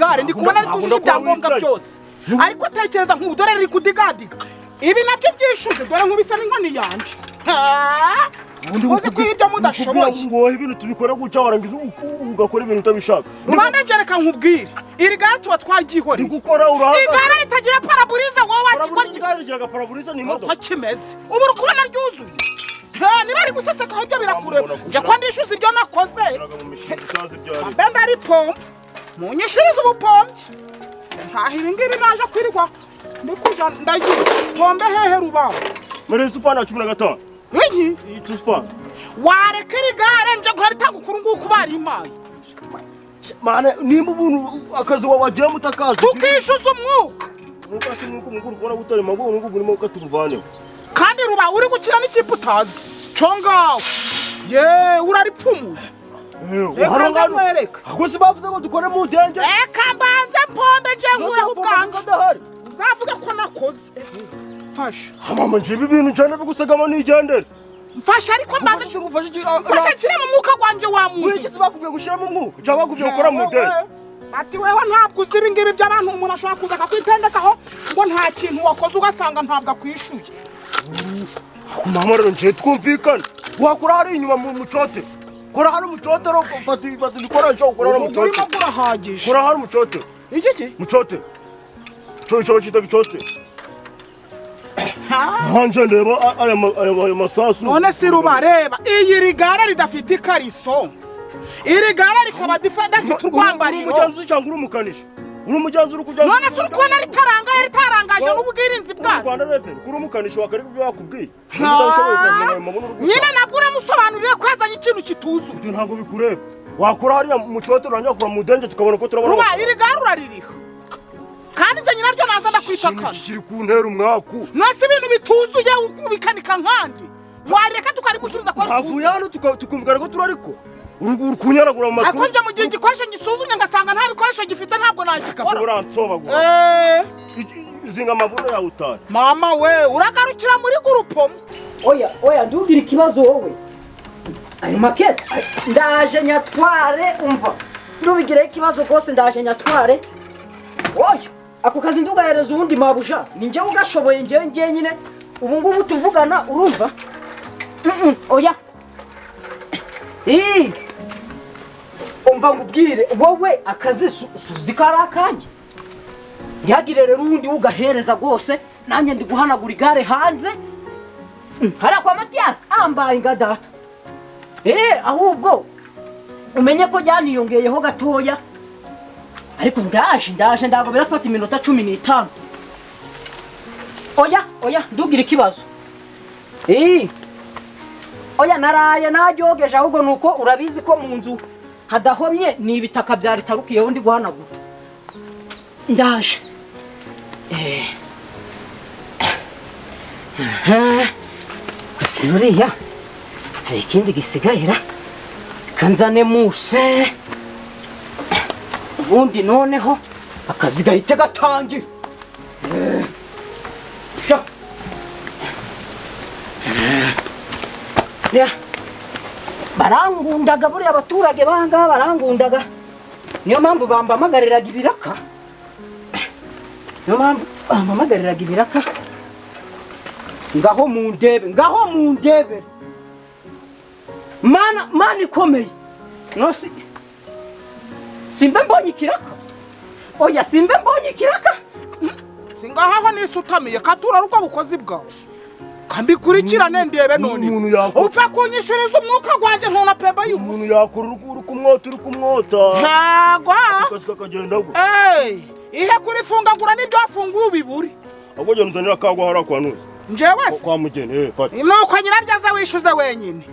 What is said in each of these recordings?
Gare ndi kubona Ntabwo ritujuje ibyangombwa wicaye. byose, ariko tekereza nk'ubu, dore riri kudigadiga. Ibi nabyo byishuze, dore nkubise n'inkoni yanje. Ha! Muzi ko ibyo mudashoboye. Ngo wowe ibintu tubikora gutya, warangiza ugakora ibintu utabishaka. Rubanda, nje reka nkubwire, iri gare tuba twaryihoreye. Ndi gukora, urahagaze. Igare ritagira pare-brise, wowe wakikora? Igare rigira pare-brise, ni uko imodoka. Kimeze ubu, uri kubona ryuzuye. He, niba ari gusesekaho ibyo birakureba, nje ko ndishyuza ibyo nakoze. Ugeraga mu mishinga utazi ibyo ari. Mbe ndaripompa, munyishurize ubupombye. Ntaho ibi ngibi naje kwirirwa ndi kuja ndagira pombe hehe, rubaho? Mere supana 15. Iki? Iyi supana. Wareka iri gare nje guharitanga ukuru nguku barimpaye. Mane, nimba ubuntu akazi wawe wagiyemo utakazi. Tukishyuza umwuka. Umwuka si umwuka, umwuka uri kubona gutari mago, umwuka urimo ukatubuvaneho. Kandi ruba uri gukina n'ikipe utazi co ngaho, ye uraripfumuye. Reka nze nkwereke. Ahubwo si bavuze ngo dukore mu denge? Reka mbanze mpombe, nje nkureho ubwanje. Adahari. Uzavuga ko nakoze. Mfasha. Mama, nje ibi bintu njana bigusagama nigendere. Mfasha, ariko mbanze. Ngufashe, ngufashe iki? Mfasha nshyire mu mwuka gwanjye wa muntu. Wiki si bakubwiye gushyiramo umwuka cyangwa bakubwiye gukora mu denge? Ati wewe ntabwo uzi ibi ngibi by'abantu, umuntu ashobora kuza akakwitendekaho ngo nta kintu wakoze, ugasanga ntabwo akwishyuye. Mama, rero nje twumvikane, wakora hari inyuma mu mucote, kora hano mucotero, fata fata ibikoresho ukora hano Urimo mucote. kurahagije. Kora hano mucote. Iki ki? Mucote, cyo cyita gicote. Nanje ndeba aya masasu. None si ruba, reba iyi rigare ridafite ikariso, iri gare rikaba ridafite urwambariro. Umugenzuzi cyangwa uri umukanishi? Uri umugenzuzi, uri kugenzura? None se uri kubona ritarangaye, ritarangaje n'ubwirinzi bwaryo? Rwanda Revenue, kuri umukanishi wakari ibyo bakubwiye. Niba utabishoboye ukazana ayo mabuno uri Nyine gutanga. nabwo uramusobanuriye ko yazanye ikintu kituzuye. Ibyo ntabwo bikureba. Wakora hariya mu cyote, urangira wakora mu denge, tukabona ko turabona. Ruba, iri gare uraririha, kandi njye nyiraryo naza ndakwita Ikintu kane. kiri kuntera umwaku. None ibintu bituzuye ubikanika nkandi, wareka tukarimusubiza ko Havuye rituzuye? hano tukumvikana ko turi, ariko uri kunyaragura mu matwi. Ariko njye mu gihe igikoresho ngisuzumye ngasanga nta bikoresho gifite, ntabwo nagikora. Uransobagura. Zinga amabuno yawe utahe. Mama we, uragarukira muri gurupomo. Oya, oya, ndugire ikibazo wowe. Ayo makesi ndaje nyatware. Umva, ndubigireho ikibazo rwose, ndaje nyatware. Oya, ako kazi ndugahereza uwundi mabuja, ni njyewe ugashoboye, njyewe njyenyine ubu ngubu tuvugana, urumva? Oya. Ii! Umva ngubwire wowe, akazi suzi ko ari akanjye, ntihagire rero uwundi ugahereza rwose. Nanjye ndi guhanagura igare hanze hariya kwa Matiyasi, ambaye nga data. Ahubwo umenye ko byaniyongeyeho gatoya, ariko ndaje, ndaje, ntabwo birafata iminota 15. Oya, oya, ndugire ikibazo. Oya, naraye naryogeje, ahubwo nuko urabizi ko mu nzu hadahomye, ni ibitaka byaritarukiyeho ndi guhanagura. Ndaje. Aha. Gusa buriya hari ikindi gisigayira, kanzane muse, ubundi noneho akazi gahite gatangira. Sha. Ya. Barangundaga buriya abaturage bangaha barangundaga, niyo mpamvu bambamagariraga ibiraka, niyo mpamvu bampamagariraga ibiraka. Ngaho mundebe, ngaho mundebere. Mana, mana ikomeye, no si simve mbonye ikiraka. Oya, simve mbonye ikiraka. Singahaho nisutamiye katura ubwo bukozi bwawe, kambikurikirane ndebe none. Umuntu yakora- Upfa kunyishuriza umwuka gwanjye, ntunapemba y'ubusa. Umuntu yakora, uri kumwota, uri kumwota. Ntago. Akazi kakagenda gutya. Ey, ihe kurifungagura n'ibyo wafunguye ubibure. Ahubwo genda unzanire akagwa hariya kwa nuzi. Njyewe se? Kwa mugeni, fata. Nuko nyiraryo aza wishyuze wenyine.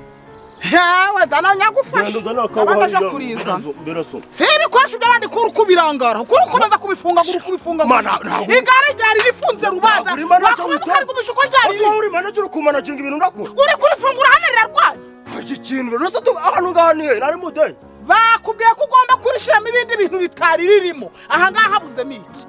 Hewe, zana nyagufasha. Genda uzanire akagwa Abandi aje hariya. kurizana. Mbere so. Si ibikoresho by'abandi kuri ukubirangara, kuri ukomeza kubifungagura, ukubifungagura. Mana, ntabwo- Igare ryari rifunze, rubanda. Ntabwo uri manager. Wakomeza ukarigumisha uko ryari Ese wowe uri manager, uri kumanaginga ibintu ndakora? Uri kurifungura hano rirarwaye. Iki kintu rero se ahantu ngaha ni he? Nari mudenge. Bakubwiye ko ugomba kurishyiramo ibindi bintu bitari ririmo. Aha ngaha habuzemo iki?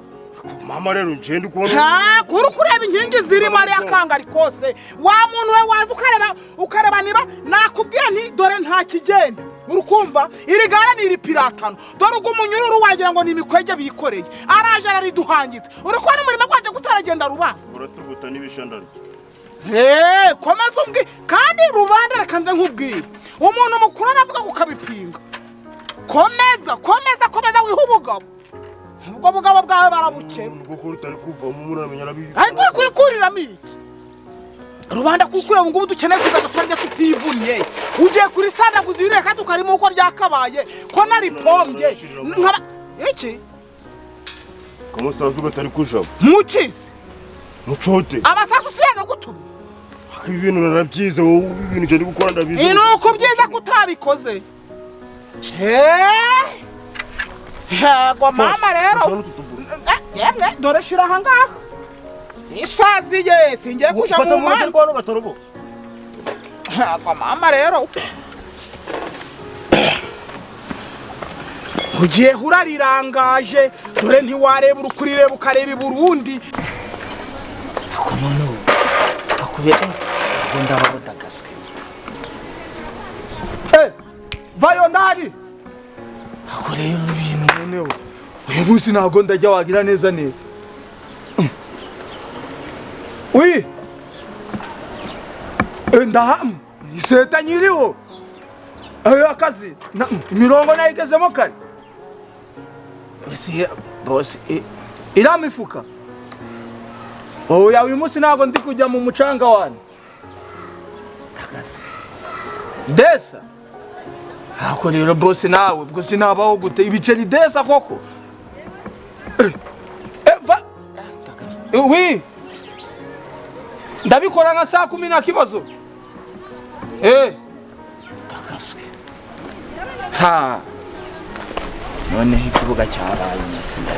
Mama, rero nje ndi kubona. Nta kuri kureba inkingi zirimo ariya kangari kose. Wa muntu we, waza ukareba, ukareba niba nakubwiye nti dore nta kigenda. Urukumva iri gare ni iri piratano. Dore ugo umunyururu wagira ngo ni imikwege bikoreye. Araje arariduhangitse. Uri kubona umurimo gwaje kutaragenda rubanda. Uratuguta n'ibishandari. Komeza umbwi kandi rubanda rakanze nkubwira. Umuntu mukuru aravuga gukabipinga. Komeza komeza komeza wihubugabo. Ubwo bugabo bwawe barabuke. Ubwo utari kuva mu muramenya arabizi. Ariko kurikuriramo iki? Rubanda kukura ngo dukeneye kuzaza twarya tutivunnye. Ugiye kuri sandaguza ireka tukarimo uko ryakabaye ko nari pombye. Nkaba iki? Kamusazu gatari kujabo. Mukize. Mucote. Abasasu siyaga gutumye. Ibintu narabyize wowe ibintu je gukora ndabizi. Inuko byiza kutabikoze. Yego mama rero. Yemwe dore shira ahangaha. Isaziye singiye kuja mu manza. Yego mama rero. Ugiye urarirangaje dore ntiwareba urukurireba ukareba i Burundi. Ako none akubye ngo ndababutagaswe. Vayo ndari. Ako rero ibintu noneho uyu munsi ntabwo ndajya wagira neza neza. Oui. Ndaha iseta nyiriho. Ayo akazi imirongo nayigezemo kare. Ese boss iramifuka. Oya uyu munsi ntabwo ndi kujya mu mucanga wane. Akazi. Desa. Ako rero boss nawe ubwo sinabaho gute ibiceri desa koko. Va. Oui. Ndabikora nka saa 10 na kibazo. Takaswe. Ha. None ikibuga cyabaye matsinda.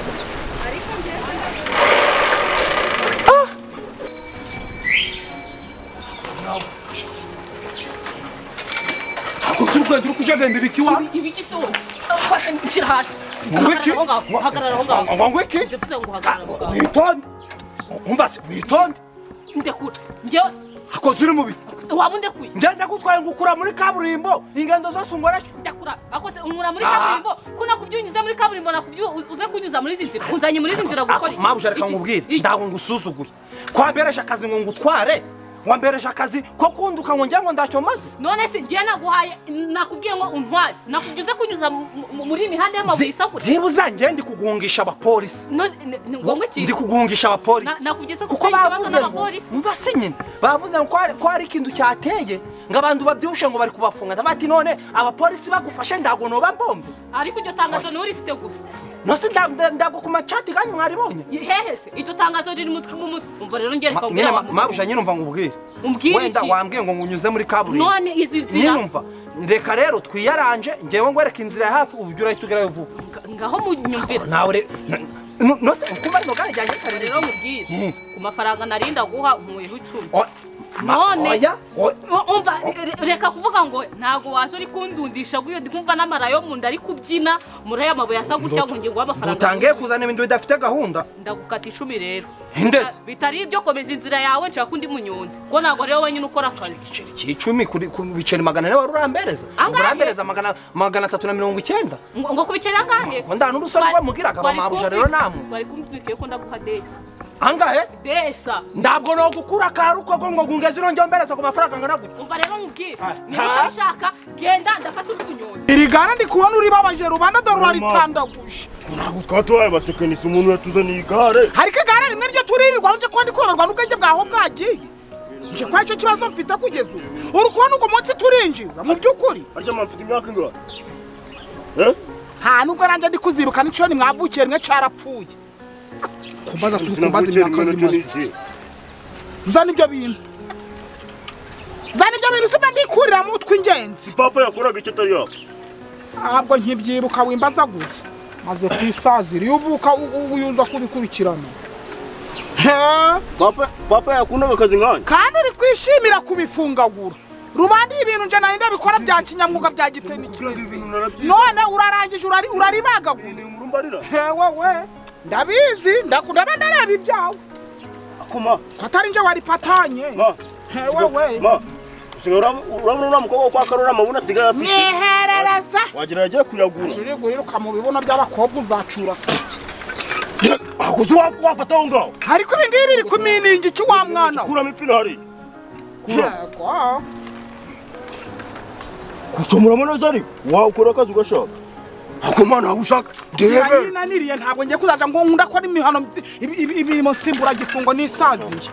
Ako surukwe ndiri kujagenda ibikiwa. Ibiki so. Nshira hasi. Hagarara aho ngaho. Ngo ngwiki? Ndavuze ngo hagarara aho ngaho. Witonde. Umva se witonde. Ndekura. Njyewe akoze uri mubi. Waba undekuye. Njye gutwaye ngukura muri kaburimbo ingendo zose ungoresha. Ndakura. Akose unkura muri kaburimbo. Ko nakubyunyuza muri kaburimbo nakubyu uze kunyuza muri izi nzira. Unzanye muri izi nzira gukora. Mabuja reka nkubwire. Ndago ngusuzuguye. Kwamberesha akazi ngo ngutware. Wamberesha akazi ko kunduka ngo njye ngo ndacyo maze. None se ngiye naguhaye nakubwiye ngo untware. Nakubyuze kunyuza muri imihanda y'amabuye isakure. Byibuza njye ndi kugungisha abapolisi. Ndi kugungisha abapolisi. Nakugeze kuko bavuze ngo umva se nyine bavuze ngo ko ari ikintu cyateye ngo abantu babyushe ngo bari kubafunga. Ndabati none abapolisi bagufashe ndago no bambombye. Ariko iryo tangazo nturifite gusa. Nose ndago ku macati ganyu mwaribonye. Hehe se iryo tangazo riri mutwe umva rero ngere kongera. Mabuja nyine umva ngubwire. Wenda wambwiye ngo ngunyuze muri kaburimbo. None izi nzira. Nyine umva reka rero twiyaranje ngewe ngwereka inzira ya hafi uburyo urahita vuba. Ngaho munyumvira. Nawe nose kuba no gare ryanjye kare rero mubwire. Ku mafaranga narinda guha umuyeho 10. None umva reka kuvuga ngo ntago waza uri kundundisha guyo ndikumva n'amarayo mu nda ari kubyina muri aya mabuye asa gutya ngo ngiye guha amafaranga. Utangiye kuzana ibintu bidafite gahunda. Ndagukata 10 rero. Ndetse bitari ibyo komeza inzira yawe nshaka undi munyonzi ko ntago rero wenyine ukora akazi. Igiceri 10 kuri biceri 400 wari urambereza. Urambereza 390. Ngo kubiceri angahe? Ngo ndana urusoro rwamugiraga bamabuja rero namwe. Twari kumvikeye ko ndaguha desa. Angahe? Desa. Ndabwo no gukura karuko ngo ngungeze ino mbereza ku mafaranga ngana gutya. Umva rero nkubwire. Niba ushaka genda ndafata undi munyonzi. Iri gare ndi kubona uri babaje rubanda dore uraritandaguje. Ntabwo twatubaye batekinisi umuntu yatuzaniye igare. Hariko igare rimwe ryo turirirwa nje ko ndi kuyoberwa n'ubwenge bwaho bwagiye. Nje kwa icyo kibazo mfite kugeza ubu. Uri kubona ugo munsi turinjiza mu by'ukuri. Arya mfite imyaka ingahe? Ha nubwo nanjye ndi kuziruka nico ni mwavukiye rimwe carapfuye. Kumbaza kumbaza imyaka zimaze. Zana ibyo bintu. Zana ibyo bintu siba ndikurira mu twingenzi. Papa yakoraga icyo atari yako. Ntabwo nkibyiruka wimbaza gusa. Maze kwisazira iyo uvuka uyuza kubikurikirana. Papa yakundaga akazi nkanjye. Kandi uri kwishimira kubifungagura. Rubanda ibintu nje nari ndabikora bya kinyamwuga bya gitekinisi. None urarangije uraribagagura. Wewe ndabizi ndakunda ndareba ibyawe. Akoma katari nje wari patanye. Ma. Wewe. Ma. Usigaye urabona uriya mukobwa kwa Karori amabuna asigaye afite. Mwiherere Mpereza. Wagira yagiye kuyagura. Uri guhiruka mu bibuno by'abakobwa uzacura se. Akuzi wafata aho ngaho. Ariko ibi ngibi biri kumininga iki wa mwana we? Kuramo ipine hariya. Yego. Kucomoramo neza ariko wakora akazi ugashaka. Ako mana ushaka ndebe. Naniriye ntabwo ngiye kuzaja ngo ndakora imihano imirimo nsimburagifungo n'isaziye.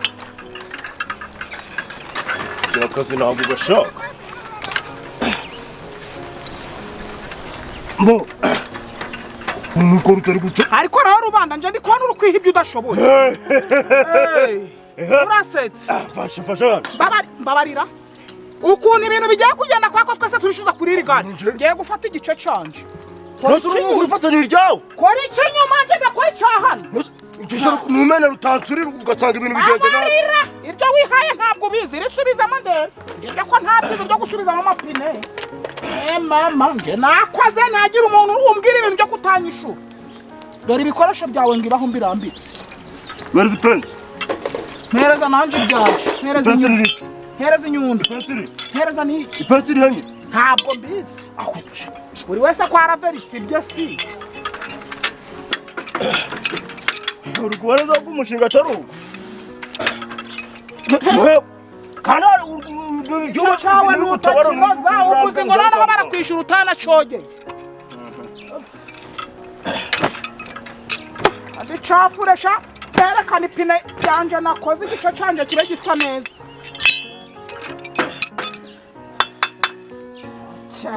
Akazi ntabwo ugashaka. Mbo umukoro utari guca. Ariko rero rubanda nje ndi kubona uri kwiha ibyo udashoboye. Urasetse. Fasha fasha. Mbabarira. Ukuntu ibintu bigiye kugenda kwako twese turishuza kuri iri gare. Ngiye gufata igice canje. Ufata ni iryawe. Kora icy'inyuma nje ndakora icya hano. Numena rutansurira ugasanga ibintu bigenda nabi. Ibyo wihaye ntabwo ubizi, risubizamo ndebe. Nje ko nta byiza byo gusubizamo amapine. Mama nje nakoze nagira umuntu umbwira ibintu byo kutanyishura. Dore ibikoresho byawe ngiraho mbirambitse. Where is the pens? Mpereza nanje ibyaje. Mpereza inyundo. Mpereza inyundo. Mpereza n'iki? Ipensi iri hano. Ntabwo mbizi. Buri wese ko araverisi ibyo si. Uri kubona neza ko umushinga atari uwo. Kana icyuma cyawe nutakibaza uguze ngo noneho barakwishyura utanacogeye. Adicafuresha berekana ipine yanje nakoze igice canje kibe gisa neza.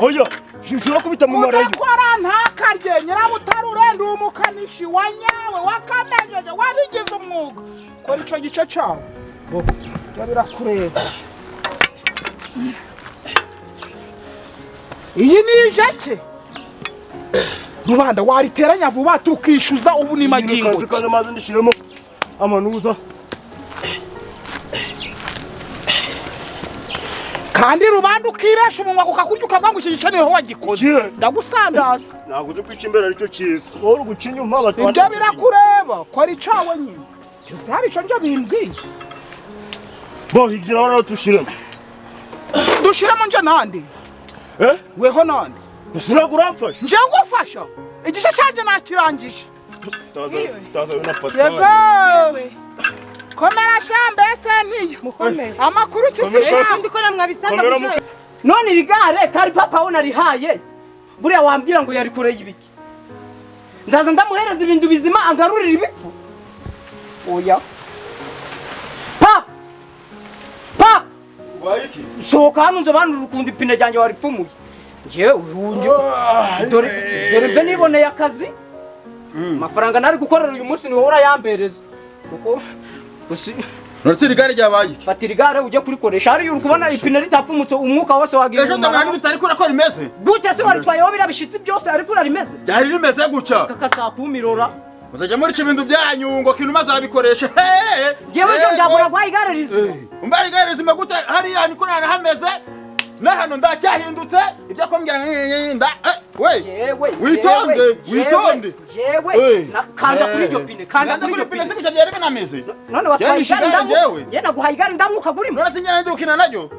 Oya, ushobora kubita mu marayo. Udakora ntakarye nyirabutari urenda umukanishi wa nyawe wakamejeje wabigize umwuga. Kora ico gice cyawe. Byo birakureba. Iyi ni ijeke. Rubanda wariteranya vuba tukishuza ubu ni magingo. Kandi amazi ndishiremo amanuza. Kandi rubanda ukibesha umunwa kukakurya ukavuga ngo iki gice niho wagikoze. Ndagusandaza. Ntabwo uzi kwica imbere aricyo cyiza. Wowe uri guca inyuma batwara. Ibyo birakureba. Kora icawe nyine. Cyose hari ico nje bimbwiye. Bo higira hano tushiremo. Dushiremo nje nande? Weho nande? Usiraga uramfasha. Nje ngufasha. Igice canje nakirangije. Taza unapata. Yego. Komera shambe se niyo. Amakuru kisisha ndiko namwabisanga mujye. None iri gare kari papa wona rihaye. Buriya wambwira ngo yari kure y'ibiki. Ndaza ndamuhereza ibintu bizima angarurira ibipfu. Oya. Papa. Papa. Wayiki. Sohoka hano nzobanura urukundo ipine ryanjye waripfumuye. Njewe urunje. Dore dore niboneye akazi. Amafaranga nari gukorera uyu munsi ni wowe urayambereza. Kuko gusi None igare ryabaye. Fata igare ujye kurikoresha. Hari uri kubona ipine ritapfumutse umwuka wose wagiye. Ejo ndabona bitari kuri ko rimeze. Gute se waritwayeho birabishitsi byose ariko urarimeze. Byari rimeze guca. Kaka kumirora. Muzajya muri ibintu byanyu ngo kintu mazabikoresha. Jewe ejo ndagura gwa igare rizima. Umba igare rizima gute hariya niko narahameze. Na hano ndacyahindutse ibyo kombwira nda we. Witonde, witonde. Jewe kanda kuri iryo pine, kanda kuri iryo pine sikucya byari binameze. None watwaye igare ndamu. Nje naguhaye igare ndamwuka gurimo. None sinyana ndi ukina naryo.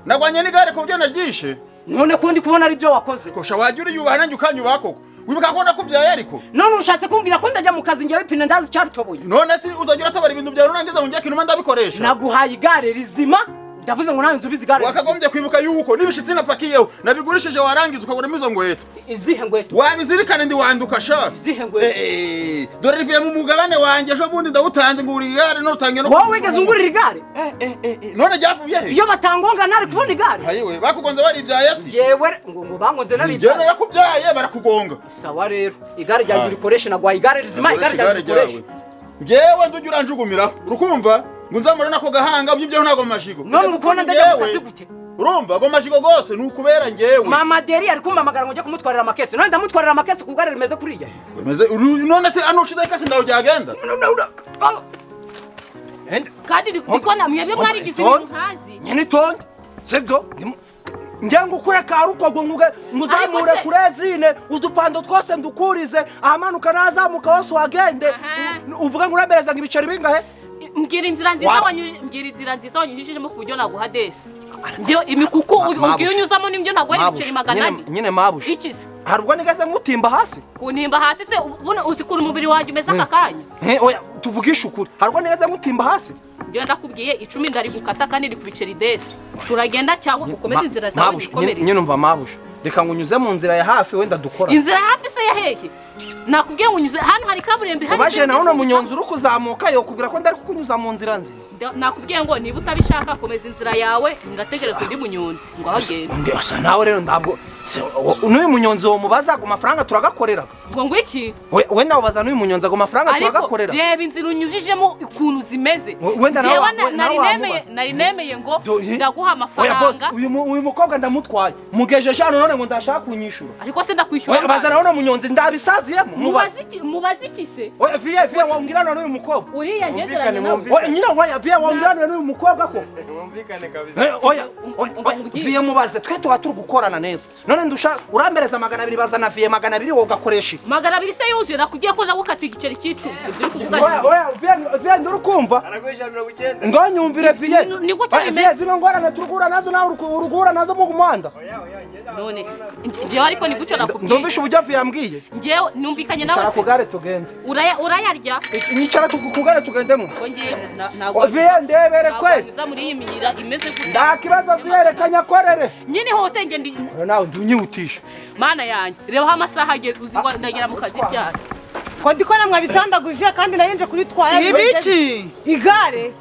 Nagwanye n'igare ku buryo naryishe. None ko ndi kubona ari byo wakoze. Kosha wajya uriyubaha nanjye ukanyubaha koko. Wibuka ko nakubyaye ariko. None ushatse kumbwira ko ndajya mu kazi ngewe ipine ndazi cyaritoboye. None si uzagira atabara ibintu byawe none ngeze kinuma ndabikoresha. Naguhaye igare rizima. Ndavuze ngo nawe nzubize igare. Wakagombye kwibuka yuko nibishitsi napakiyeho nabigurishije warangiza ukaguramo izo ngweto. Izihe ngweto? Wabizirikane ndi wanduka sha. Izihe ngweto? Dore rivuye mu mugabane wanjye ejo bundi ndawutanze ngura igare n'urutangiye no. Wowe wigeze ungurira igare? None ryavuye he? Iyo batangonga nari kubona igare. Hayiwe bakugonze waribyaye si? Jewe ngo bangonze naribyaye. Jewe narakubyaye barakugonga. Sawa rero igare ryanjye urikoreshe nagwaye igare rizima igare ryanjye urikoreshe. Ngewe ndujya uranjugumira urukumva? Ngunzamura nako gahanga byibyo ntago mashigo. None urukubona ndajya mu kazi gute? Urumva go mashigo gose nukubera ngewe. Mama Deri ari kumpamagara ngo njye kumutwarira amakesi. None ndamutwarira amakesi ku gare rimeze kuriya. Rimeze none se ano ushize ikasi ndaho byagenda. Kandi ndikubona mwebwe mwarigize ibintu ntazi. Nyine tonde. Sibyo? Nge ngukure karuko ngo nguzamure kurezine udupando twose ndukurize ahamanuka nazamuka wose wagende uvuga ngo uramereza ngo ibiceri bingahe? Mbwira inzira nziza wanyujijemo ku buryo naguha desi. Njyewe imikuku ugiye unyuzamo nibyo ntabwo ari ibiceri 400. Nyine mabuja. Iki se? Hari ubwo nigeze ngutimba hasi? Kuntimba hasi se ubuno uzi ukuntu umubiri wanjye umeze aka kanya? Oya tuvugishe ukuri. Hari ubwo nigeze ngutimba hasi? Njyewe ndakubwiye 10 ndari gukata kandi iri ku biceri desi. Turagenda cyangwa ukomeze inzira zawe nikomereze. Nyine umva mabuja. Reka ngunyuze mu nzira ya hafi wenda dukora. Inzira ya hafi se ya hehe? Nakubwiye ngunyuze hano hari kaburimbi hari. Ubaje naho no munyonzi uri kuzamuka yokubwira ko ndari kukunyuza mu nzira nzi. Nakubwiye ngo niba utabishaka komeza inzira yawe ndategereza undi munyonzi ngo ahagende. Undi asa nawe rero ntabwo n'uyu munyonzi wo mubaza ku mafaranga turagakoreraga. Ngo ngo iki? Wenda ubaza n'uyu munyonzi ngo mafaranga turagakorera. Ariko reba inzira unyujijemo ukuntu zimeze. Wenda nawe nari nemeye ngo ndaguha amafaranga. Uyu mukobwa ndamutwaye. Mugejeje hano none ngo ndashaka kunyishura. Ariko se ndakwishyura. Baza nawe no munyonzi ndabisaziyemo. Mubaze iki se? Oya viye viye wongirana n'uyu mukobwa. Uriya ngenderanye nawe. Oya nyina oya viye wongirana n'uyu mukobwa ko. Mwumvikane kabisa. Oya viye mubaze twe tuba turi gukorana neza. None ndusha urambereza 200 bazana viye 200 wowe ugakoresha. 200 se yuzuye nakugiye ko ndagukata igiceri cy'icumi. Oya oya viye viye ndurukumva. Araguhisha 90. Ngo nyumvire viye. Ni gutya bimeze. Viye zino ngorane turugura nazo nawe urugura nazo mu muhanda. Oya oya none njyewe ariko ni gutyo nakubwiye. Ndumvisha uburyo viye yambwiye. Njyewe numvikanye nawe se. Nicara kugare tugende. Urayarya? Nicara kugare tugendemo. Ngiye ntabwo. Viye ndebere kwe. Ntabwo muri iyi miyira imeze gutya. Nta kibazo viye reka nyakorere. Nyine hote nge ndi. Nawe ndunyihutisha. Mana yanjye reba amasaha ageze uzi ngo ndagera mu kazi ryari. Ko ndikora mwabisandaguje kandi narinje kuritwara. Ibiki? Igare.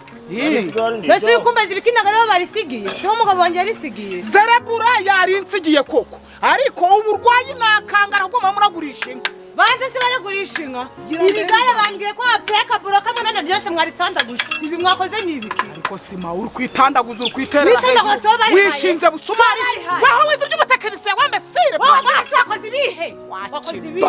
Mbese uri kumbaza ibikinaga rero barisigiye? Siho umugabo wanjye yarisigiye. Zerebura yarinsigiye koko. Ariko uburwayi nakangara bwo muragurisha inka. Banze se baragurisha inka. Iri gare bambwiye ko hapfuye akaburo kamwe none byose mwarisandaguje. Ibi mwakoze ni ibiki? Ariko sima uri kwitandaguza uri kwiterera hejuru. Wishinze busumari. Waho wize iby'umutekinisiye wambe sire. Wowe basi wakoze ibihe? Wakoze ibihe?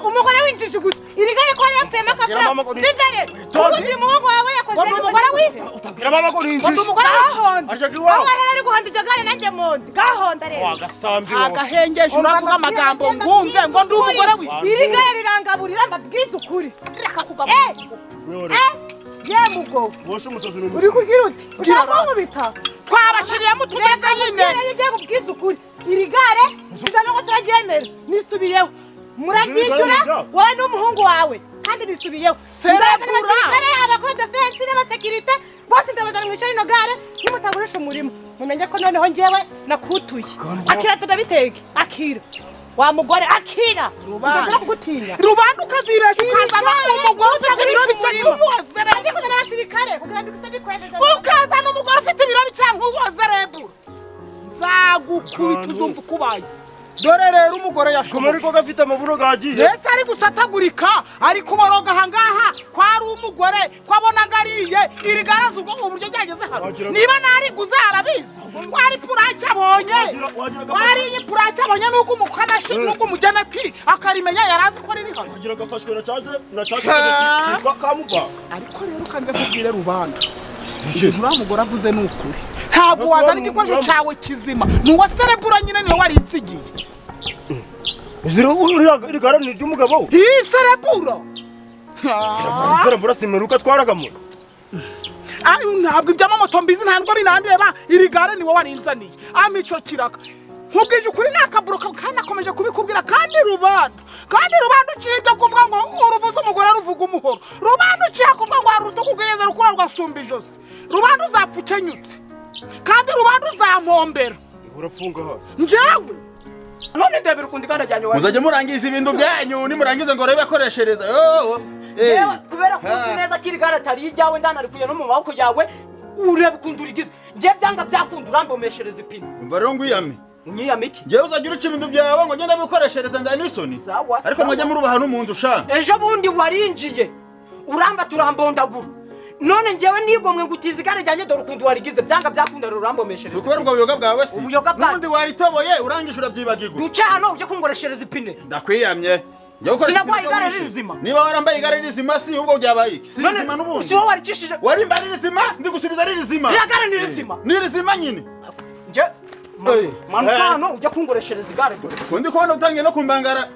Umugore winjije gusa. Iri gare ko yari yapfuye amakaburo. Imbere. Ubundi umuhungu wawe yakoze umugore w'inka. Utabwira mama ko rinjije. Umugore wahonda. Aho ahera ari guhonda iryo gare nanjye monde. Gahonda rero. Agahengeje uravuga amagambo ngumve ngo ndi umugore w'inka. Iri gare rirangaburira mbabwize ukuri. Reka kugaburira. Ye mugo. Uri kugira uti? Ushaka kunkubita? Twabashiriyemo utugeze nyine. Ngiye kubwiza ukuri. Iri gare tuzana ngo turaryemera. Nisubiyeho. Muraryishyura wowe n'umuhungu wawe kandi nisubiyeho. Serebura abakora defense n'abasekirite bose ndabazana mwicara ino gare nimutagurisha umurimo mumenye ko noneho ngewe nakutuye. Akira tudabitege akira wa mugore akira rubanda kugutinya rubanda ukazibesha ukazana umugore ufite ibiro bice nk'uwozere. Ajye kuzana abasirikare kugira ngo bitabikwemeza. Ukazana umugore ufite ibiro bice nk'uwozerebura nzagukubita uzumva ukubaye. Dore rero umugore yashoboye ariko gafite amabuno gagiye. Yesu ari gusatagurika ari kuboroga ahangaha ko ari umugore ko abonaga ariye iri garaza ubwo uburyo ryageze hano. Niba nariguze arabizi ko ari purake abonye. Ko ari iyi purake abonye nuko umukanashi nuko umugenati akarimenya yarazi ko riri hano. Wagira gafashwe na charge na charge kitwa kamuba. Ariko rero kanze kubwire rubanda. Ibintu uriya mugore avuze ni ukuri. Ntabwo wazana igikoresho cyawe kizima. Ni uwa serebura nyine niwe warinsigiye. Iri gare ni iry'umugabo? Iyi serebura. Serebura simeruka twaragamo. Ntabwo iby'amamoto mbizi ntabwo binandeba. Iri gare niwe warinzaniye. Amico kiraka. Nkubwije ukuri ni akaburo kandi nakomeje kubikubwira kandi rubanda. Kandi rubanda uciye ibyo kuvuga ngo uruvuze umugore ruvuga umuhoro. Rubanda uciye kuvuga ngo hari urutugu rwigeze rukura rugasumba ijosi. Rubanda uzapfa ukenyutse. Kandi rubanda uzampombera. Urafunga hano. Njyewe none ndebera ukundi kandi ajyanye wawe. Muzajye murangiza ibintu byanyu nimurangize ngo rebe koreshereza. Yewe kubera ko uzi neza ko iri gare atari ijyawe ndanarikuye no mu maboko yawe urebe ukuntu urigize. Njye byanga byakunda urambomeshereza ipine. Umva rero ngwiyame. Unyiyame iki? Njyewe uzajya uruca ibintu byawe ngo ngende bikoreshereza ndanisoni. Ariko mwajya murubaha n'umuntu usha. Ejo bundi warinjiye uramba turambondagura. None njyewe nigomwe ngutiza igare ryanjye dore ukuntu warigize byanga byakunda rero urambomeshereza. Ukubera ubwo buyoga bwawe si. N'ubundi waritoboye urangije urabyibagirwa. Duce hano uje kungoreshereza ipine. Ndakwiyamye. Sinagwaye igare rizima. Niba warambaye igare rizima si ubwo byabaye iki? Si rizima n'ubundi. Si wowe waricishije. Warimba ari rizima ndigusubiza ari rizima. Iriya gare ni rizima. Ni rizima nyine. Nje manuka hano ujya kungoreshereza igare dore. Undi kubona utangiye no kumbangara.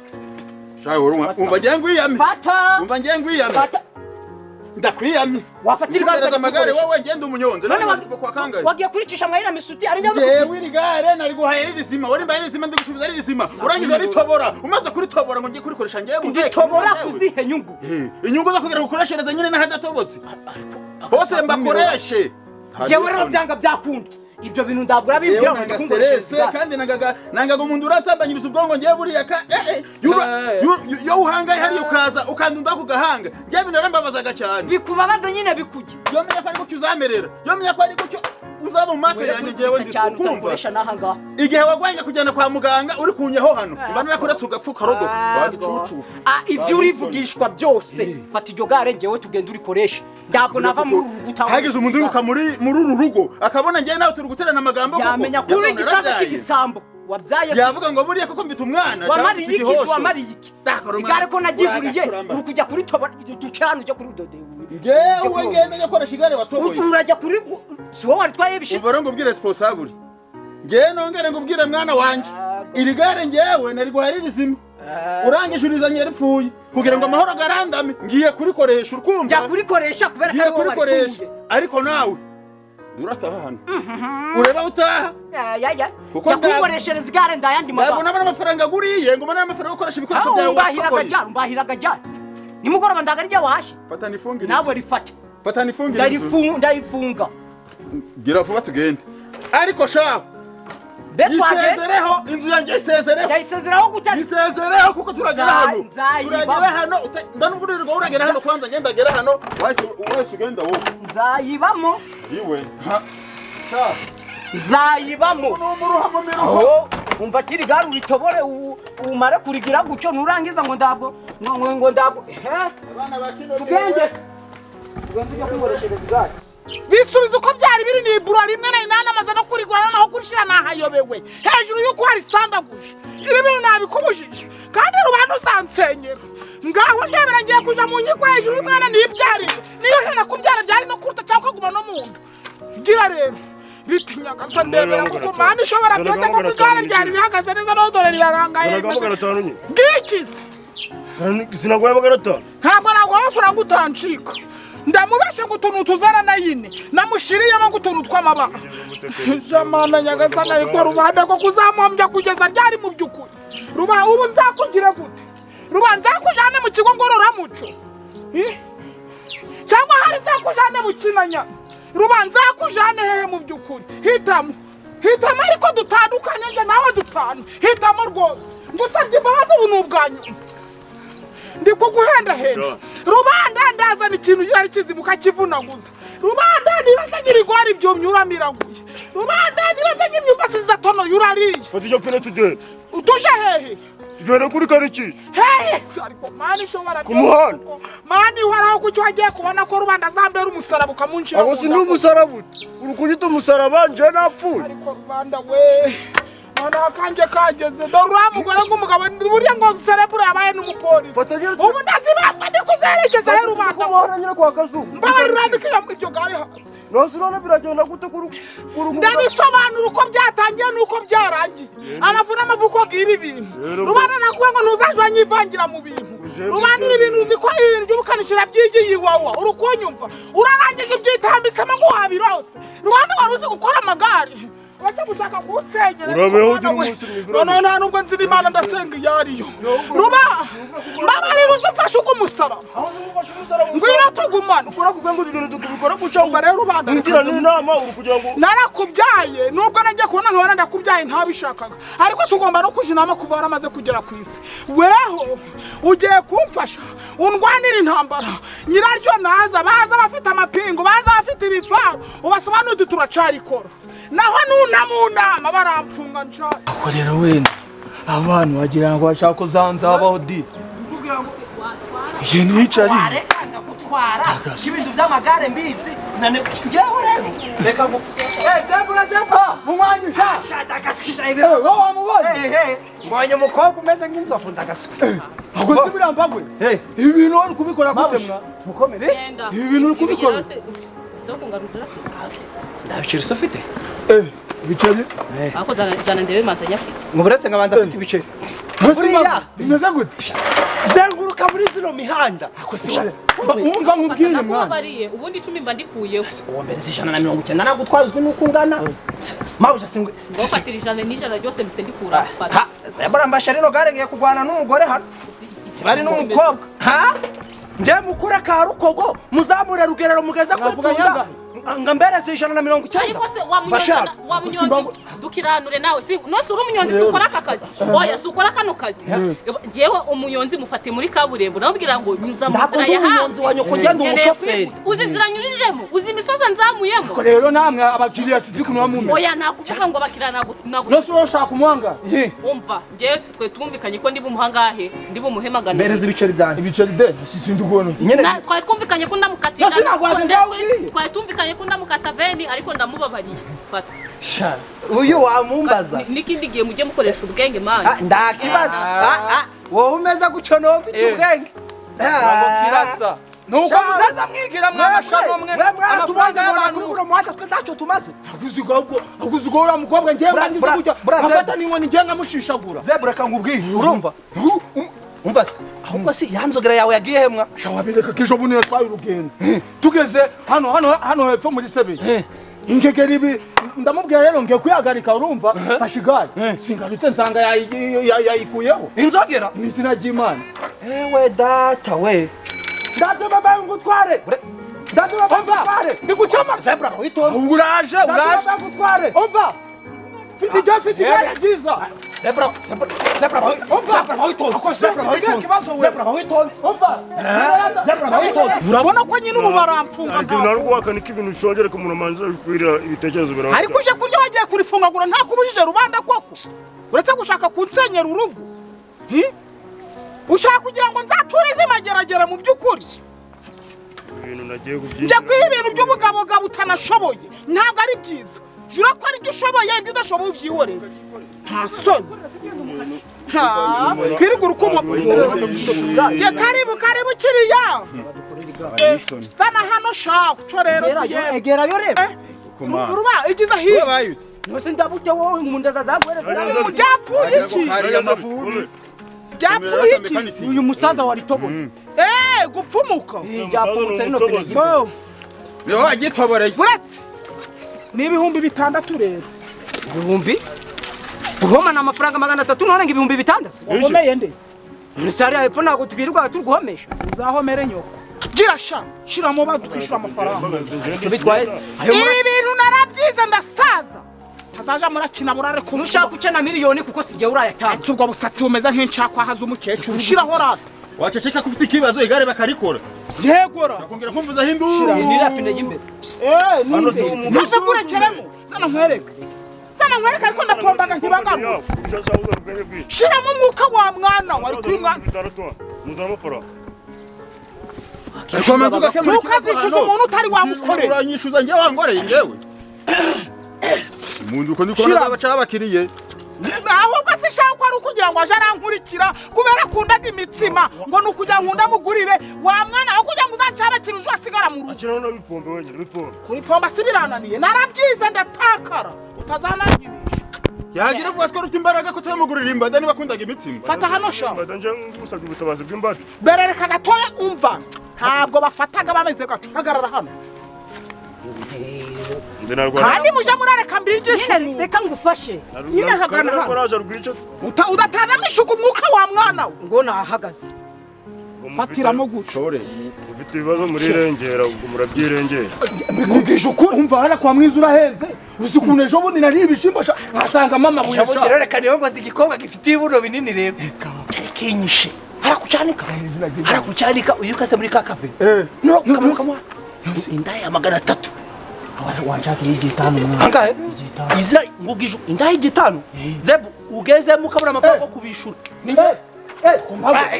Shawe urumva umva ngiye ngwiyame. Fata. Umva ngiye ngwiyame. Fata. Ndakwiyamye. Wafatira igare. Nguhereza amagare wowe, ngenda umunyonze. None None kuva kwa kangahe? Wagiye kuricisha mwahira misuti ari njye. Yewe, iri gare nariguhaye riri rizima, wari mbaye rizima, ndigusubiza riri rizima, urangije ritobora. Umaze kuritobora ngo ngiye kurikoresha ngewe muzehe. Nditobora kuzihe nyungu? Inyungu zo kugira ngo ukoreshereze nyine n'ahadatobotse hose mbakoreshe. Jewe rero byanga byakunda, ibyo bintu ndabura bibwira ngo nanga ndikunkoreshereza stress igare. Kandi nangaga umuntu uratsambanyiriza ubwonko ngewe buriya ka yo uhangaye hariya ukaza ukandunda ku gahanga, ngewe bintu narambabazaga cyane. Bikubabaza nyine bikujya. Yo menya ko ari gutyo uzamerera, yo menya ko ari gutyo uzaba mu maso yanjye ngewe ndi cyane kumva. Utakoresha n'aha ngaha. Igihe wagwanye kujyana kwa muganga uri kunyeho hano, mba narakuretse ugapfa ukarodoka wagicucu. Ah, ibyo urivugishwa byose, fata iryo gare ngewe tugenda urikoreshe, ntabwo nava muri uru rugo utaho. Hagize umuntu wiruka muri uru rugo akabona ngewe nawe turi guterana amagambo koko, Yamenya ko uri yabona igisasu narabyaye. cy'igisambo wabyaye se. Yavuga ngo buriya koko mfite umwana cyangwa Wamariye mfite iki? igihosho. Wamariye iki? Ndakora umwana. Igare ko nagiguriye, Uragacurama. uri kujya kuritobora ducana ujya kuri dode. Ngewe ngenda njya koresha igare watoboye? Urajya kuri, si wowe waritwaye ibishitsi? Umva rero ngubwire, responsable, ngewe nongere ngubwire mwana wanjye, iri gare ngewe nariguhaye riri rizima, urangije urizanye ripfuye kugira ngo amahoro agarandame. Ngiye kurikoresha, urukumva? Njya kurikoresha kubera ko Ngiye ari wowe kurikoresha warikunguye. Ariko nawe urataha hano, ureba utaha. Ya. Kuko Jya kunkoreshereza igare, ndayandi ntabwo magambo. nabona amafaranga aguriye ngo mbone amafaranga yo gukoresha ibikoresho Aho byawe umbahiraga watoboye. jyana, umbahiraga jyana nimugoroba ndaga rya wahashye. Fatana ifungire. Nawe rifate. Fatana ifungire inzu. Ndayifunga. Gira vuba tugende, ariko shaho Be twagenda. Isezereho inzu yanjye, isezereho. Ndayisezeraho gutari. Isezereho kuko turagera hano. Nzayibamo. Turagera hano ndanubwo uririrwa uragera hano, kwanza ngenda agera hano, wahise ugenda wowe. Nzayibamo. Iwe ha sha. Nzayibamo. N'umuruha mu miruho. Aho umva kiri gare uritobore, umare kurigira gutyo, nurangiza ngo ndabwo ngo ndabwo he. Abana ba kino Tugende, tugende ujya kwikoreshereza igare. Bisubiza uko byari biri, ni ibura rimwe nari nanamaze no kurigura, noneho kurishira nahayobewe hejuru y'uko warisandaguje. Ibi bintu nabikubujije kandi rubanda uzansenyera. Ngaho ndebera, ngiye kuja mu nkiko hejuru y'umwana nibyarire. Niyo ntanakubyara byari no kuruta cyangwa ukaguma no mu nda. Ngira rero ritinyagasa, ndebera kuko Mana ishobora byose, kuko igare ryari rihagaze neza naho dore rirarangaye. Zanaga 500 nyine. Bwikize. Sinaguhaye 500. Ntabwo naguha amafaranga utancika. Ndamubeshe ngo utuntu tuzana na yine namushiriyemo ngo utuntu tw'amabara. Jamana nyagasana, ariko rubanda ko kuzamuhombya kugeza ryari mu by'ukuri? Ruba ubu nzakugire gute? Ruba nzakujane mu kigo ngororamuco? Eh? Cyangwa hari nzakujane mu kinanya? Ruba nzakujane hehe mu by'ukuri? Hitamo, hitamo, ariko dutandukane njye nawe dutanu. Hitamo rwose, ngusabye imbabazi, ubu ni ubwa nyuma ndi kuguhendahenda. Rubanda ndazana ikintu cyari kizima ukakivunaguza. Rubanda niba ntagira igwari byumye uramiraguye. Rubanda niba ntagira imyumbati zidatonoye urariye. Fata iryo pine tugende. Utuje hehe? Tugende kuri karitsiye. Hehe se? Ariko Mana ishobora Ku muhanda. Mana ihoraho, kuki wagiye kubona ko rubanda azambera umusaraba ukamunshira Aho mu si nda? ndi umusaraba, uri kunyita umusaraba njye napfuye. Ariko rubanda we, noneho akanjye kageze. Dore uriya mugore ng'umugabo buriya ngo serebure yabaye n'umupolisi. Ubu ndazibandwa ndi kuzerekeza he rubanda? Ku muhanda nyine kwa Kazungu. Mbabarira, urambike iryo gare hasi. Nose urabona biragenda gute kuri Ndabisobanura uko byatangiye n'uko byarangiye, amafu n'amavuko bw'ibi bintu. Rubanda nakuwe ngo ntuzaje wanyivangira mu bintu. Rubanda ibi bintu uzi ko ibi bintu by'ubukanishira byigiye iwawa, uri kunyumva? Urarangije ubyitambitsemo ngo wabirose. Rubanda wari uzi gukora amagare bajya gushaka kuwusenyera. Urabeho ugira umunsi mwiza. Noneho nta nubwo nzi Imana ndasenga iyo ariyo. Ruba mbabarira, uze umfashe ugumusaraba, ngwino tugumane. Ukora kugira ngo ibintu tukubikora guca. Umva rero rubanda, Ngira n'inama uri kugira ngo narakubyaye nubwo nagiye kubona nkabona ndakubyaye ntabishakaga, ariko tugomba no kuja inama kuva waramaze kugera ku isi. Weho ugiye kumfasha undwanira intambara nyiraryo naza, baza bafite amapingu, baza bafite ibifaru, ubasobanurire uti turacarikora. Naho nuna mu nama baramfunga ncari. Ako rero wenda abantu wagira ngo bashaka ko zanzabaho di igihe nicariye. Wareka ndagutwara, ibintu by'amagare mbizi. Nane ngewe rero reka ngo zebura zebura. Mumwangisha. Ndagasikisha. Eh, wowe wamubonye? Eh, mbonye umukobwa umeze nk'inzovu, ndagasuka. Ahubwo si buriya mbagwe, ibi bintu wari kubikora gute mwa? Mukomere. Genda. Ibi bintu uri kubikora? Nta biceri se ufite? Eh, ibiceri. Ariko zana ndebe manza nyafite. Ngo buretse nkabanza afite ibiceri. Mbese Buriya. mbagwe, bimeze gute? Zenguruka. Imodoka muri zino mihanda. Umva nkubwire mwana. Nakubabariye ubundi 10 mba ndikuyeho. Uwo mbereza 190 nagutwaye uzi nuko ungana. Mabuja singwe. Ngofatira 100 n'ijana ryose mise ndikura. Ha, zebra mbasha rino gare ngiye kugwana n'umugore hano. Bari n'umukobwa. Ha? Nje mukura ka rukogo muzamure rugerero mugeze kuri tunda. Nga mbereze 190. Ariko se wa munyonzi dukiranure nawe si nose uri umunyonzi si ukora aka kazi. Oya si ukora kano kazi. Ngewe umunyonzi mufate muri kaburimbo namubwira ngo nyuza mu nzira ya hafi. Umunyonzi wa nyoko ngenda umushoferi. Uzi inzira nyujijemo, uzi imisozi nzamuyemo. Ko rero namwe abakiriya sizi kunwa mume. Oya nakuvuga ngo abakiriya nago. Nose uroshaka umuhanga. Umva ngewe twe twumvikanye ko ndi bumuhangahe, ndi bumuhemagana. Mbereze ibiceri byanjye. Ibiceri de sisindi ugono. Twari twumvikanye ko ndamukatisha. Twari twumvikanye ko ndamukata veni ariko ndamubabariye. Fata. Sha uyu wamumbaza. Nikindi gihe mujye mukoresha ubwenge man. Ndakibaza. Wowe umeze guco no mfite ubwenge. Ntabwo kirasa. Nuko muzaza mwigira mwana mwe. Amafaranga y'abantu kuri muwacha twe ntacyo tumaze. Akuzigo ura mukobwa ngiye ngangize gutya. Afata n'inkoni ngiye nkamushishagura. Zebra kangubwiye urumva? Umva se ahubwo si yanzogera yawe yagiye hemwa. Shawabereka kesho bundi natwaye urugenzi. Tugeze hano hano hano hepfo muri Sebeye. Ingegeri ibi ndamubwira rero ngiye kuyagarika urumva fasha igare. Singarutse nsanga yayikuyeho. Inzogera? Ni izina ry'Imana. Ewe data we. Data baba ngutware. Data baba ngutware. Ndikuchoma. Zebra witonze. Uraje uraje. Data ngutware. Umva. Fiti igare ryiza. Zebra zebra zebra witonze. Umva. Zebra witonze. Urabona ko nyine ubu baramfunga. Ariko naruguhakana iki ibintu ushongere ko umuntu amanza kwira ibitekerezo biranga. Ariko uje kurya wagiye kurifungagura nta kubujije rubanda koko. Uretse gushaka kunsenyera urugo. Ushaka kugira ngo nzaturize mageragera mu by'ukuri. Ibintu nagiye kubyinjira. Nje kwiha ibintu by'ubugabo utanashoboye. Ntabwo ari byiza. Jura ko ari ibyo ushoboye ibyo udashoboye ubyihorere. Nta soni. Kwirigura uko ya karibu karibu kiriya. Sana hano shaho cyo rero si yewe. Egerayo rero. Ruba igiza hirya. Nose ndabuke wowe umundaza zagwereza. Byapfuye iki? Byapfuye iki? Uyu musaza wari tobora. Gupfumuka. Byapfumutse rino pine. Yo agitoboreye. Buretse. Ni 6000 rero. Ibihumbi? Guhoma na amafaranga 300 none ngo 6000. Wahomeye ndese. Misari hepfo ntabwo twirirwa turi guhomesha. Uzahomere nyoko. Gira sha, shiramo badukishura amafaranga. Bitwaye. Ibi bintu narabyize ndasaza. Tazaja murakina burare ku. Nushaka ucena miliyoni kuko sigiye urayatanga. Ubwo busatsi bumeze nk'incakwa haza umukecuru. Shiraho rata. Waceceka ko ufite ikibazo igare bakarikora. Yegora. Nakongera kumvuza hinduru. Ni rapine y'imbere. Ni. Ntukurekeremo. Zana nkwereke. Zana nkwereke ariko ndapombaga ntibangaruka. Shiramo umwuka wa mwana wari kuri mwana. Ntukazishyuza umuntu utari wamukorera. Uranyishyuza ngewe wangoreye ngewe. Umuntu uko ndikubona abaca abakiriye. Ahubwo se shaka ko ari ukugira ngo aje arankurikira kubera kundaga imitsima ngo nukugira ngo ndamugurire wa mwana aho kugira ngo uzacabakira uje asigara mu rugo. Akira no bipombe wenyine bipombe. Kuri pomba si birananiye narabyize ndatakara utazanangirisha. Yagira vuba ko ufite imbaraga ko turamugurira imbada niba kundaga imitsima. Fata hano sha. Imbada nje ngusabye ubutabazi bw'imbada. Berereka gatoya umva ntabwo bafataga bameze gato hagarara hano. Kandi muje murareka mbigishe reka ngufashe nyine hagana hano udatana mishuka umwuka wa mwana we ngo nahagaze fatiramo guco ufite ibibazo murirengera ubwo murabyirengera mbikubwije ukuri umva hana kwa mwiza urahenze uzi ukuntu ejo bundi nari ibishimbo nkasanga mama buye sha reka niyo ngo zigikobwa gifite ibuno binini rero kerekenyishe harakucanika harakucanika uyukase muri ka kafe no kamuka indaya 300 wanshakira igitanu mwana. Angahe? Izira ngubwije indahe igitanu. Zebu ugeze mukabura amafaranga kubishura.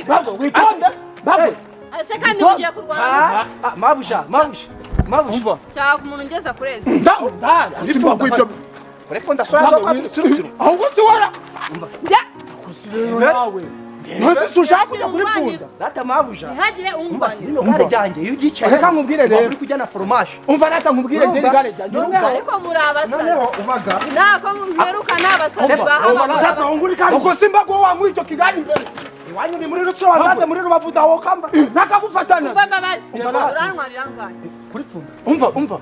Bago witonde. Bago. Ese kandi mugiye kurwana. Mabusha, mabusha. Mabusha. Cyaka umuntu ngeza kureza. Nda, simba kwibyo. Urepfo ndasora zo kwa tutsirutsiru. Ahubwo si wara. Njya. Nawe. Ntuzi ushaka kujya kuri pfunda. Data mabuja. Ntihagire Umva sino gare ryanjye iyo ugicaye. Reka nkubwire rero. Uri kujyana fromage. Umva nata nkubwire nje gare ryanjye. Ariko muri abasazi. Noneho ubaga. Nako mperuka n'abasazi bahaba. Uko simba go wa mwicyo kigari imbere. Iwanyu ni muri Rutsiro, wansanze muri Rubavu ndawokamba. Nakagufatana. Umva mbabazi. Urantwarira angahe? Kuri pfunda. Umva, umva.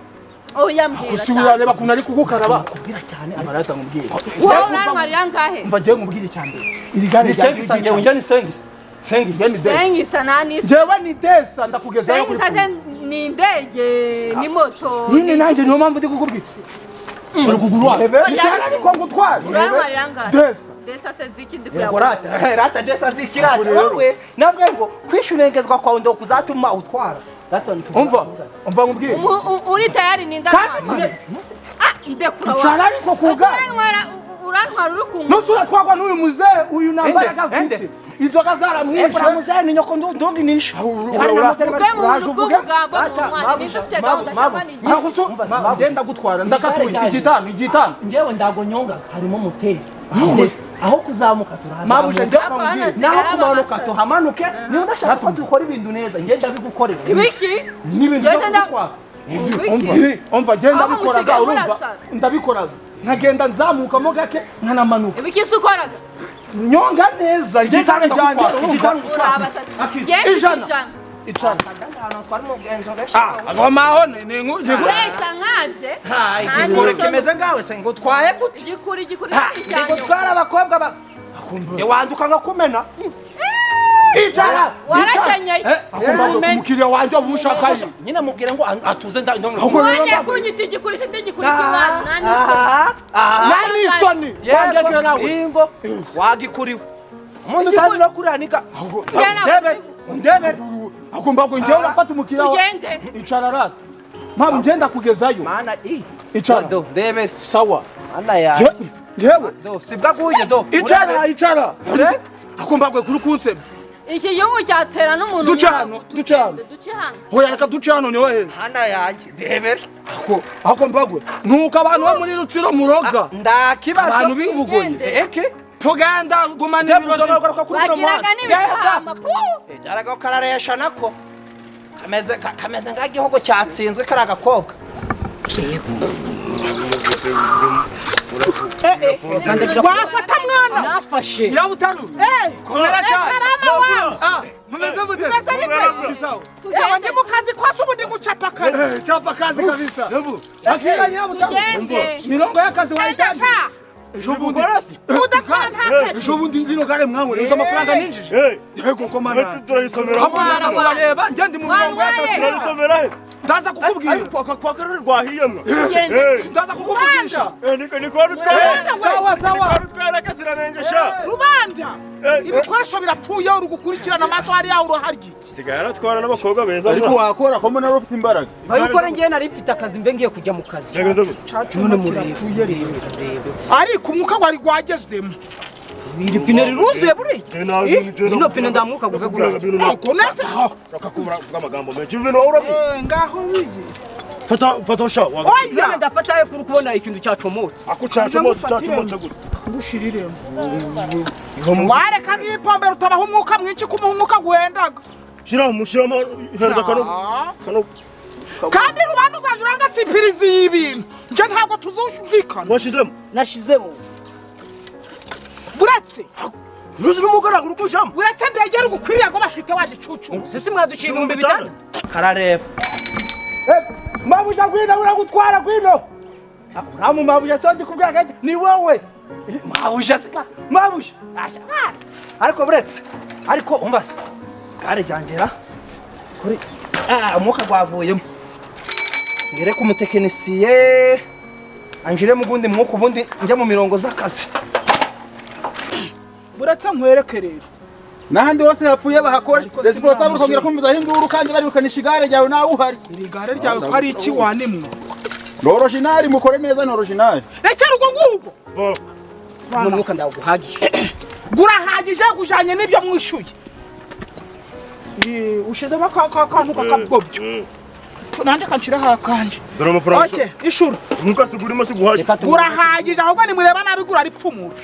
Oya mbwira. Usubira reba kuntu ari kugukaraba. Kubwira cyane amaraso nkubwire. Wowe urantwarira angahe? Umva ngiye nkubwire icya mbere. Iri gare Ni sengisa ngewe njye ni sengisa. Sengisa. Ni desa. Sengisa nani? Jewe ni desa ndakugezayo kuri. Sengisa se ni indege, ni moto. Nyine nanjye niyo mpamvu ndi kukubwira. Uri kuguru. Icyara ariko ngutware. Urantwarira angahe? Desa. Desa se ziki ndi Yego rata, rata desa zikirata. Wowe nabwe ngo kwishurengezwa kwawe ndo kuzatuma utwara. Umva, umva nkubwire. Uri tayari ni ndakwana. Ah, ndekura wa. Icara ariko kuga. Urantwara uri kumwe. Nusu uratwagwa n'uyu muzee uyu nambara gafite. Inzoga zaramwishe. Ebura muzee ni nyoko ndunginisha. Uraje uvuge ufite gahunda cyangwa ni ngenda gutwara ndakatuye igitanu igitanu. Ngewe ndagonyonga harimo moteri. Nyine aho kuzamuka turazamuka, naho kumanuka tuhamanuke. Niba udashaka ko dukora ibintu neza ngenda bigukorera. Ibiki? N'ibintu byo kugutwara. Umva ngenda bikoraga urumva ndabikoraga nkagenda nzamukamo gake nkanamanuka. Ibiki se ukoraga? Nyonga neza igitanu ryanjye igitanu ijana. Ijana. Agomaho ni ngu. Resha nkanje. Igikuri kimeze ngawe se ngo utwaye gute? Igikuri igikuri cyane. Ngo twara abakobwa ba. Ewanduka ngakumena. Icara. Warakenyeye. Umukiriya wanje umushakaye. Nyine mubwire ngo atuze ndamwe. Wajya kunyita igikuri se ndigikuri cy'imana nani. Nani isoni. Wanjye nawe. Ingo wagikuriwe. Umuntu utazi no kuranika. Ndebe ndebe. Agomba ngo njyewe urafata umukiriya wawe. Tugende. Icara rata. Mpamvu ngenda kugezayo. Mana i. Icara. Do ndebe. Sawa. Mana ya. Yewe. Do sibwa guye do. Icara icara. Agomba ngo kuri kunsebya. Iki gihugu cyatera n'umuntu. Duce hano, duce hano. Duce hano. Hoya reka duce hano niwe heza. Hana yanjye ndebera. Ako mbagwe. Nuko abantu bo muri Rutsiro muroga. Ndakibazo. Abantu bibugoye. Eke. Tugenda gumana ibirozi. Bagiraga n'ibitama. Daraga kararesha nako. Kameze kameze ngagihugu cyatsinzwe kari agakobwa. Wafata mwana. Nafashe. Nyabutanu. Komera cyane. Salama wa. Mumeze mute? Mumeze bite? Yewe ndi mu kazi kose ubu ndi gucapa akazi. Chapa kazi kabisa. Akira nyabutanu. Mirongo y'akazi wahitaje. Ejo bundi udakora nta kazi. Ejo bundi rino gare mwanywere uza amafaranga ninjije. Yego komana. Turarisomera. Hakureba njye ndi mu mirongo y'akazi. Turarisomera he? Ndaza kukubwira. Ariko kwa karori rwahiyemwa. Ndaza kukuvugisha. Niko rutwara. Sawa sawa. Niko rutwara kasiranengesha. Rubanda. Ibikoresho birapfuye uri gukurikirana amaso hari yawe uruharya. Sigaye aratwara n'abakobwa beza. Ariko wakora ko mbona ufite imbaraga. Bayukora ngiye nari mfite akazi mbe ngiye kujya mu kazi. None murebe rebe. Ariko umwuka wari gwagezemo. Iri pine riruzuye buriya. Ino pine ndamwuka guve gura. Ariko nase rakakuvuga amagambo menshi ibintu wowe urabizi. Ngaho wigi. Fata fata sha. Oya ndafata kuri kubona ikintu cyacomotse. Ako cyacomotse cyacomotse gute? Ngushiriremo. Wareka nk'ipombe rutabaho umwuka mwinshi kumuha umwuka guhendaga. Shira mushiramo hereza kano kano. Kandi rubanda uzaje uranga sipirizi y'ibintu. Nje ntabwo tuzumvikana. Washizemo? Nashizemo. Buretse. Nuzi n'umugara urukushamo. Buretse ndegera ugukwiriye ngo bafite wagicucu. Sisi mwaduciye 5000. Karareba. Mabuja gwino uragutwara gwino. Uramu mabuja so ndikubwira gaje ni wowe. Mabuja sika. Mabuja. Ariko buretse. Ariko umbaza. Gare ryangera kuri umwuka gwavuyemo. Ngere ku mutekinisiye anjire mu gundi mwuka ubundi njya mu mirongo z'akazi. Buretse nkwereke rero. Nahandi hose hapfuye bahakora. Responsable kongera kumvuza hinduru kandi bari gukanisha igare ryawe nawe uhari. Iri gare ryawe ko ari iki wanimwe? Ni original mukore neza ni original. Rekera ubwo ngubwo. N'umwuka ndaguhagije. Gurahagije gujanye n'ibyo mwishuye. Ushizemo akantu kakabwobyo. Nanje kanshira hakanje. Dore amafaranga. Okay, ishura. Umwuka sigurimo siguhaje. Gurahagije ahubwo nimureba nabi gura ripfumura.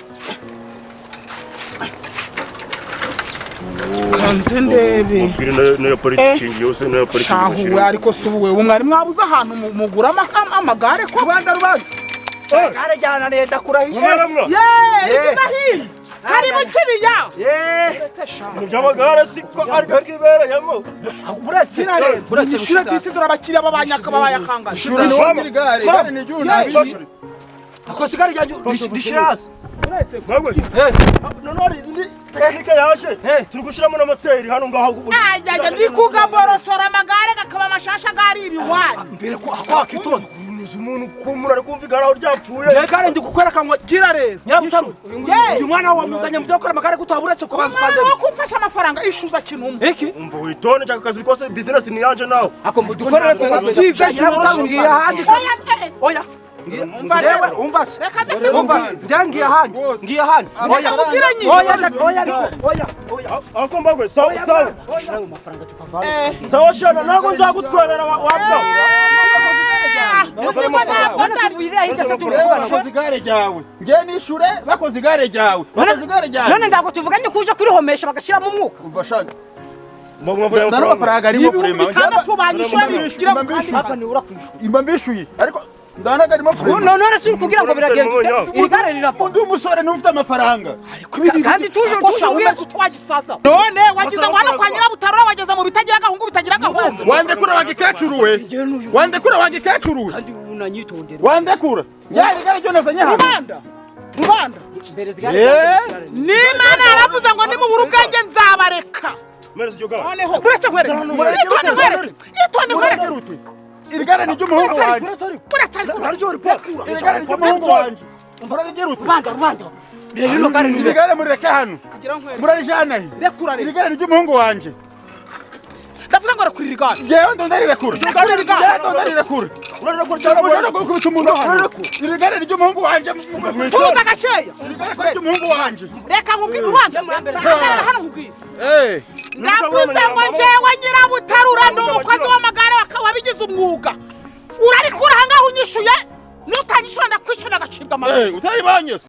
Kanze ndebe. Mubwire nayo parikingi yose nayo parikingi. Shahu ariko subuwe umwari mwabuze ahantu mugura amagare ko Rwanda rubanda. Gare jyana leta kurahisha. Ye, igeza hino. Karibu kiriya. By'amagare siko ariko kibereyemo. Buretse buretse ishure disi turabakiriya babanyaka babayakanga. Ishure ni igare, igare ni ry'unabiri. Ako sigari ryanjye rishira hasi. Uretse none hari izindi tekinike yaje turi gushyiramo n'amoteri hano ngaho. Ajya ndi kugaborosora amagare gakaba amashasha gari ibihwani. Mbere ko akwakitonda. Umuntu kumura ari kumva igare aho ryapfuye. Nge gare ndi kukwereka ngo gira rero. Nyirabutaru. Uyu mwana wamuzanye mu byo gukora amagare gutaha uretse kubanza ukandeba. Umwana wo kumfasha amafaranga ishuza kinuma. Iki? Umva witone cyaka kazi kose business ni yanje nawe. Ako dukorere twe. Byiza Nyirabutaru ngiye ahandi. Oya. Yewe umva se. Umva ngiye ahandi. Ngiye ahandi. Oya. Oya oya oya oya. Ako mbagwe sawa sawa. Sawa shana nago nzagutwerera wapfa. Bakoze igare ryawe. Ngiye nishure bakoze igare ryawe. Bakoze igare ryawe. None ndago tuvuganye kuje kurihomesha bagashiramo umwuka. Umva shaka. Ndana amafaranga arimo kurema. Bitandatu banyishyura bigira hapa ni urakwishura. Imba mbishuye ariko ndana arimo kurema. None si kugira ngo biragenda. Igare rirapfa. Undi umusore n'ufite amafaranga. Kandi tuje tuje umeze utwagisaza. None wagize ngo hano kwa Nyirabutarura wageze mu bitagira gahungu bitagira gahungu. Wandekura wagikecuruwe. Wandekura wagikecuruwe. Kandi unanyitondera. Wandekura. Yari igare ryo nazanye hano. Rubanda. Rubanda. N'Imana yaravuze ngo nimubura ubwenge nzabareka. Noneho buretse nkwereke. Itonde nkwereke. Itonde nkwereke. Irigare ni ry'umuhungu wanjye. Irigare ni ry'umuhungu wanjye. Rubanda rubanda. Irigare murireke hano. Murarijana he. Irigare ni ry'umuhungu wanjye. Ndavuga ngo rekura irigare. Ngewe ndonda rirekura. Ngewe ndonda rirekura. Urarekura cyangwa urarekura gukubita umuntu hano. Irigare ni ry'umuhungu wanjye. Tuza gakeya. Irigare ni ry'umuhungu wanjye. Reka nkubwire rubanda. Hagarara hano nkubwire. Ndavuze ngo njyewe Nyirabutarura ndi umukozi w'amagare wabigize umwuga. Urarikura aha ngaho unyishuye, nutanyishura ndakwishyura ndagacibwa amagare. Utaribanye se.